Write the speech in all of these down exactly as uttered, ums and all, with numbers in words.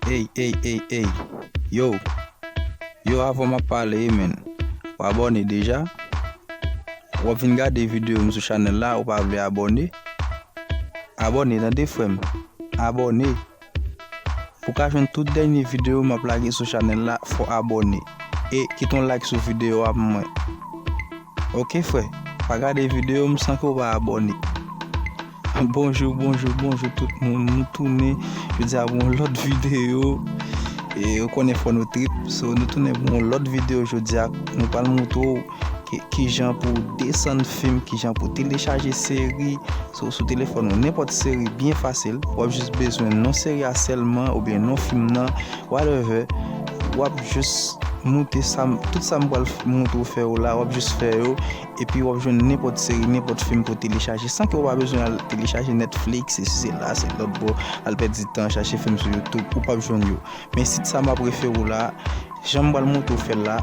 Ey, ey, ey, ey. Yo. Yo, avan m ap pale, men. W abòne deja? W ap vin gade videyo m sou chanèl la, ou pa vle abòne? Abòne, tande, frè m. Abòne. Pou w ka jwenn tout dènye videyo m ap lage sou chanèl la, fò w abòne. E kite yon like sou videyo a pou mwen. Oke, frè. Pa gade videyo m san ke w pa abòne. Bonjou, bonjou, bonjou tout moun. Nou tounen jodi a pou yon lòt videyo. E ou konnen fò nou trip. So, nou tounen pou yon lòt videyo jodi a. Nou pral montre w ki, kijan pou desann fim, kijan pou telechaje seri. So, sou telefòn ou, nenpòt seri byen fasil. W ap jis bezwen non seri a sèlman oubyen non fim nan, whatever. W ap jis moute sa m, tout sa m pral f-, montre w fè yo la, w ap jis fè yo. Epi w ap jwenn nenpòt seri, nenpòt fim pou telechaje, san ke w pa bezwen al telechaje Netflix, se sila, se lòt bò, al pèdi tan, chache fim sou YouTube, ou p ap jwenn yo. Men sit sa m ap refere w la, jan m pral montre w fè l la,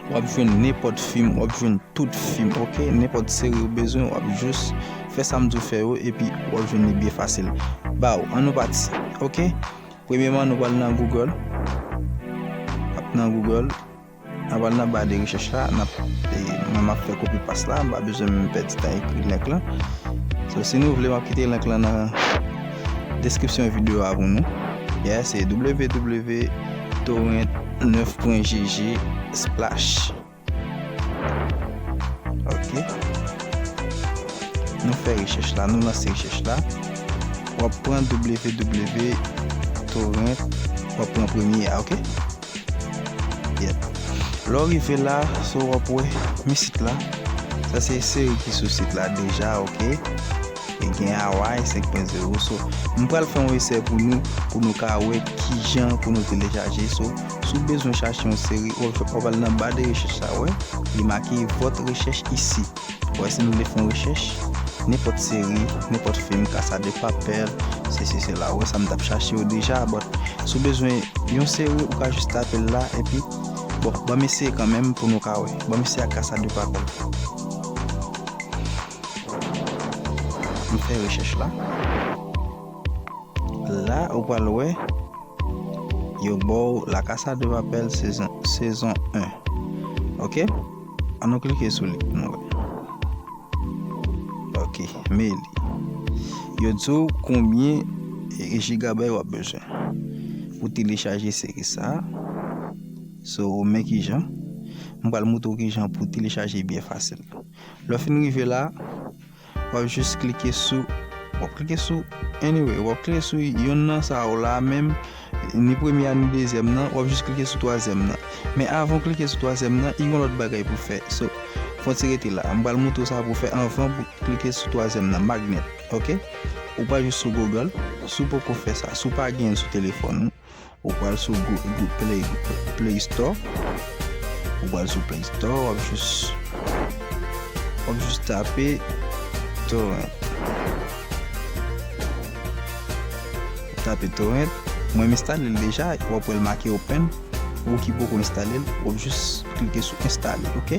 w ap jwenn nenpòt fim, w ap jwenn tout fim, oke? Nenpòt seri ou bezwen, w ap jis fè sa m di w fè yo, epi w ap jwenn li byen fasil. Baw, ann nou pati, oke? Premyèman, nou pral nan Google. N ap nan Google. N ap al nan ba de rechèch la. N ap, e, mwen, m ap fè kopi pas la. M pa bezwen menm pèdi tan ekri link lan. So, si nou vle, m ap kite link lan nan deskripsyon videyo a pou nou. Yeah, se w w w torrent nèf pwen g g slash. Ok. Nou fè rechèch la, nou lanse rechèch la. W ap pran W W W torrent, w ap pran premye a, ok? Yep. Lè w rive la, so w ap wè, men sit la. Sa se seri ki sou sit la deja, ok? E gen Hawaii senk pwen zewo. So, m pral fè yon esè pou nou, pou nou ka wè kijan pou nou telechaje. So, si w bezwen chache yon seri, w ap, w ap al nan ba de rechèch la, wè, li make votre recherche ici. Wè, si nou vle fè yon rechèch, nenpòt seri, nenpòt fim, Casa de Papel, se, se, se la, wè, sa m t ap chache yo deja, but si w bezwen yon seri, ou ka jis tape l la, epi, bon, ban m eseye kanmenm pou nou ka wè. Ban m eseye ak Casa de Papel. M fè rechèch la. La, ou pral wè, yo ba w La Casa de Papel sezon, sezon en. Ok? Ann nou klike sou li pou nou wè. Ok, men li. Yo di w konbyen, e, jigabay w ap bezwen pou telechaje seri sa a. So, men kijan. M pral montre w kijan pou telechaje byen fasil. Lè w fin rive la, w ap jis klike sou, w ap klike sou, anyway, w ap klike sou yonn nan sa yo la menm, ni premye a, ni dezyèm nan, w ap jis klike sou twazyèm nan. Men avan w klike sou twazyèm nan, gen yon lòt bagay pou fè. So, fò w ti rete la. M pral montre w sa pou fè anvan pou klike sou twazyèm nan, magnet, ok? Ou pral jis sou Google, si w poko fè sa, si w pa gen l sou telefòn ou, ou pral sou Goo-, Goo-, Play, Play Store. Ou pral sou Play Store, w ap jis, w ap jis tape torrent. Tape torrent. Mwen, m enstale l deja, w ap wè l make open. Ou ki poko enstale l, w ap jis klike sou enstale, ok?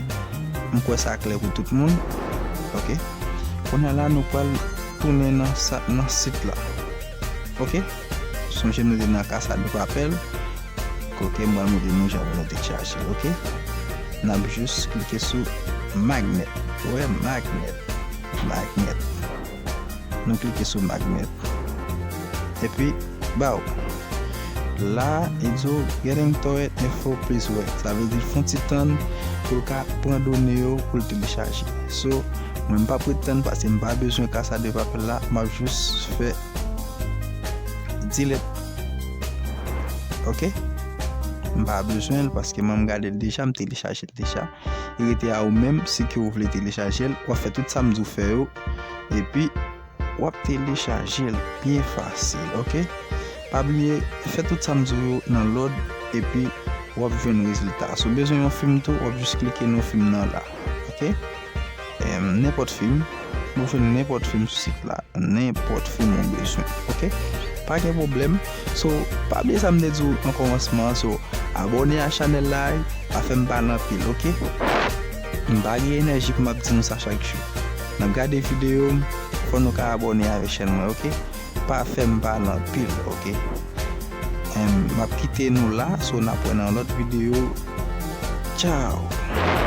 M kwè sa klè pou tout moun. Ok. Kounye a la, nou pral tounen nan sa, nan sit la. Ok? Sonje nou te nan Casa de Papel. Ok, m pral montre nou jan pou nou te chache, ok? N ap jis klike sou magnet. Ou wè, magnet. Magnet. Nou klike sou magnet. Epi, baw. La, e di w, getting torrent info, please wait. Sa vle di, fè yon ti tann pou l ka pran done yo pou l telechaje. So, mwen, m p ap ret tann paske m pa bezwen Casa de Papel la. M ap jis fè delete. Ok? M pa bezwen l paske mwen m gade l deja, m telechaje l deja. Li rete a ou menm, si ke ou vle telechaje l, w ap fè tout sa m di w fè yo. Epi, w ap telechaje l byen fasil, ok? Pa bliye, fè tout sa m di w yo nan lòd, epi w ap jwenn rezilta. Si w bezwen yon fim tou, w ap jis klike nan fim nan la, ok? Em, nenpòt fim, ou jwenn nenpòt fim sou sit la. Nenpòt fim ou bezwen, ok? Pa gen pwoblèm. So, pa bliye sa m te di w an kòmansman an, so, abòne a chanèl la, pa fè m pale anpil, ok? M pa gen enèji pou m ap di nou sa chak jou. N ap gade videyo m, fò nou ka abòne avèk chèn mwen, ok? Pa fè m pale anpil, ok? M ap kite nou la, so n ap wè nan lòt videyo. Tchao.